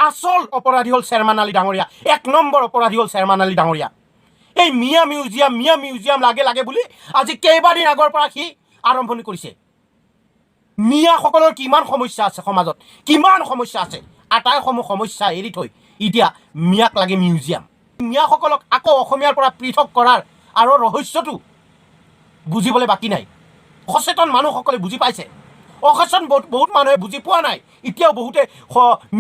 আচল অপৰাধী হ'ল শ্বেৰমান আলী ডাঙৰীয়া। এক নম্বৰ অপৰাধী হ'ল শ্বেৰমান আলী ডাঙৰীয়া। এই মিয়া মিউজিয়াম, মিয়া মিউজিয়াম লাগে লাগে বুলি আজি কেইবাদিন আগৰ পৰা সি আৰম্ভণি কৰিছে। মিয়াসকলৰ কিমান সমস্যা আছে সমাজত, কিমান সমস্যা আছে, আটাইসমূহ সমস্যা এৰি থৈ এতিয়া মিয়াক লাগে মিউজিয়াম। মিয়াসকলক আকৌ অসমীয়াৰ পৰা পৃথক কৰাৰ আৰু ৰহস্যটো বুজিবলৈ বাকী নাই। সচেতন মানুহসকলে বুজি পাইছে, অসচেতন বহুত বহুত মানুহে বুজি পোৱা নাই। এতিয়াও বহুতে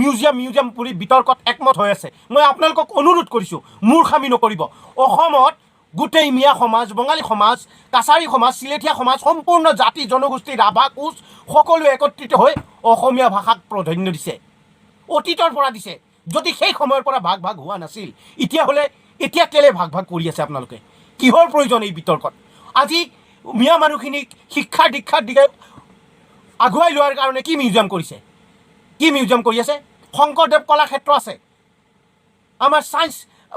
মিউজিয়াম মিউজিয়াম বুলি বিতৰ্কত একমত হৈ আছে। মই আপোনালোকক অনুৰোধ কৰিছোঁ, মূৰ্খামি নকৰিব। অসমত গোটেই মিয়া সমাজ, বঙালী সমাজ, কাছাৰী সমাজ, চিলেটীয়া সমাজ, সম্পূৰ্ণ জাতি জনগোষ্ঠী, ৰাভা, কোচ সকলোৱে একত্ৰিত হৈ অসমীয়া ভাষাক প্ৰাধান্য দিছে, অতীতৰ পৰা দিছে। যদি সেই সময়ৰ পৰা ভাগ ভাগ হোৱা নাছিল, এতিয়া হ'লে এতিয়া কেলে ভাগ ভাগ কৰি আছে আপোনালোকে? কিহৰ প্ৰয়োজন এই বিতৰ্কত? আজি মিয়া মানুহখিনিক শিক্ষাৰ দীক্ষাৰ দিশে আগুৱাই লোৱাৰ কাৰণে কি মিউজিয়াম কৰিছে? কি মিউজিয়াম কৰি আছে? শংকৰদেৱ কলাক্ষেত্ৰ আছে, আমাৰ ছায়েন্স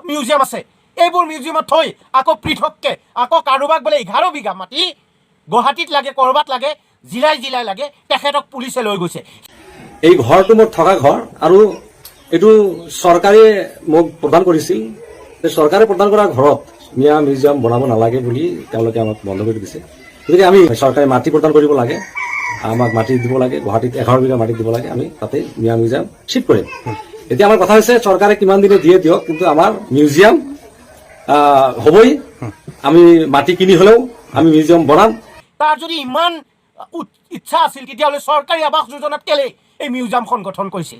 মিউজিয়াম আছে। এইবোৰ মিউজিয়ামত থৈ আকৌ পৃথককৈ আকৌ কাৰোবাক বোলে 11 বিঘা মাটি গুৱাহাটীত লাগে, ক'ৰবাত লাগে, জিলাই জিলাই লাগে, তেখেতক পুলিচে লৈ গৈছে। এই ঘৰটো মোৰ থকা ঘৰ আৰু এইটো চৰকাৰে মোক প্ৰদান কৰিছিল। এই চৰকাৰে প্ৰদান কৰা ঘৰত মিয়া মিউজিয়াম বনাব নালাগে বুলি তেওঁলোকে আমাক বন্ধ কৰি দিছে। গতিকে আমি চৰকাৰে মাটি প্ৰদান কৰিব লাগে, আমাক মাটি দিব লাগে, গুৱাহাটীত 11 বিঘা মাটি দিব লাগে, আমি তাতে মিয়া মিউজিয়াম চিফ্ট কৰিম। এতিয়া আমাৰ কথা হৈছে, চৰকাৰে কিমান দিনে দিয়ে দিয়ক, কিন্তু আমাৰ মিউজিয়াম হ'বই। আমি মাটি কিনি হলেও আমি মিউজিয়াম বনাম। তাৰ যদি ইমান ইচ্ছা আছিল, তেতিয়াহ'লে চৰকাৰী আৱাস যোজনাত কেলে এই মিউজিয়ামখন গঠন কৰিছিল?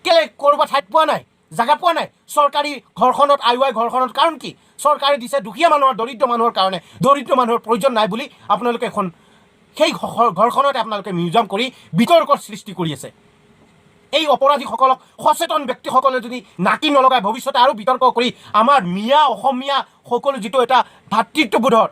কেলে ক'ৰবাত ঠাইত পোৱা নাই, জাগা পোৱা নাই? চৰকাৰী ঘৰখনত, I Y ঘৰখনত কাৰণ কি? চৰকাৰে দিছে দুখীয়া মানুহৰ, দৰিদ্ৰ মানুহৰ কাৰণে। দৰিদ্ৰ মানুহৰ প্ৰয়োজন নাই বুলি আপোনালোকে এখন সেই ঘৰখনতে আপোনালোকে মিউজিয়াম কৰি বিতৰ্কৰ সৃষ্টি কৰি আছে। এই অপৰাধীসকলক সচেতন ব্যক্তিসকলে যদি নাকি নলগায়, ভৱিষ্যতে আৰু বিতৰ্ক কৰি আমাৰ মিয়া অসমীয়া সকলো যিটো এটা ভাতৃত্ববোধৰ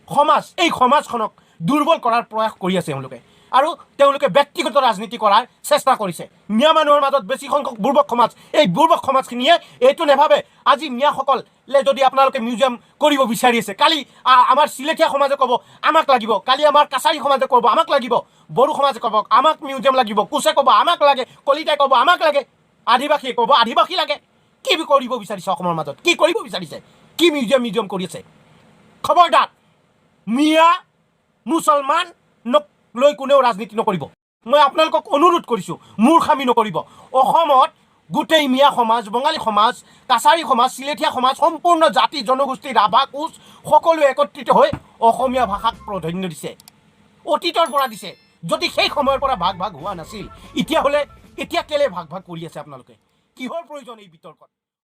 সমাজ, এই সমাজখনক দুৰ্বল কৰাৰ প্ৰয়াস কৰি আছে এওঁলোকে আৰু তেওঁলোকে ব্যক্তিগত ৰাজনীতি কৰাৰ চেষ্টা কৰিছে। মিয়া মানুহৰ মাজত বেছি সংখ্যক বুৰ্বক সমাজ, এই বুৰ্বক সমাজখিনিয়ে এইটো নাভাবে। আজি মিয়াসকলে যদি আপোনালোকে মিউজিয়াম কৰিব বিচাৰি আছে, কালি আমাৰ চিলেটীয়া সমাজে ক'ব আমাক লাগিব, কালি আমাৰ কাছাৰী সমাজে ক'ব আমাক লাগিব, বড়ো সমাজে ক'ব আমাক মিউজিয়াম লাগিব, কোচে ক'ব আমাক লাগে, কলিতাই ক'ব আমাক লাগে, আদিবাসীয়ে ক'ব আদিবাসী লাগে। কি কৰিব বিচাৰিছে অসমৰ মাজত? কি কৰিব বিচাৰিছে? কি মিউজিয়াম মিউজিয়াম কৰি আছে? খবৰদাৰ, মিয়া মুছলমান লৈ কোনেও ৰাজনীতি নকৰিব। মই আপোনালোকক অনুৰোধ কৰিছোঁ, মূৰ্খামি নকৰিব। অসমত গোটেই মিয়া সমাজ, বঙালী সমাজ, কাছাৰী সমাজ, চিলেটীয়া সমাজ, সম্পূৰ্ণ জাতি জনগোষ্ঠী, ৰাভা, কোচ সকলোৱে একত্ৰিত হৈ অসমীয়া ভাষাক প্ৰাধান্য দিছে, অতীতৰ পৰা দিছে। যদি সেই সময়ৰ পৰা ভাগ ভাগ হোৱা নাছিল, এতিয়া হ'লে এতিয়া কেলে ভাগ ভাগ কৰি আছে আপোনালোকে? কিহৰ প্ৰয়োজন এই বিতৰ্কত?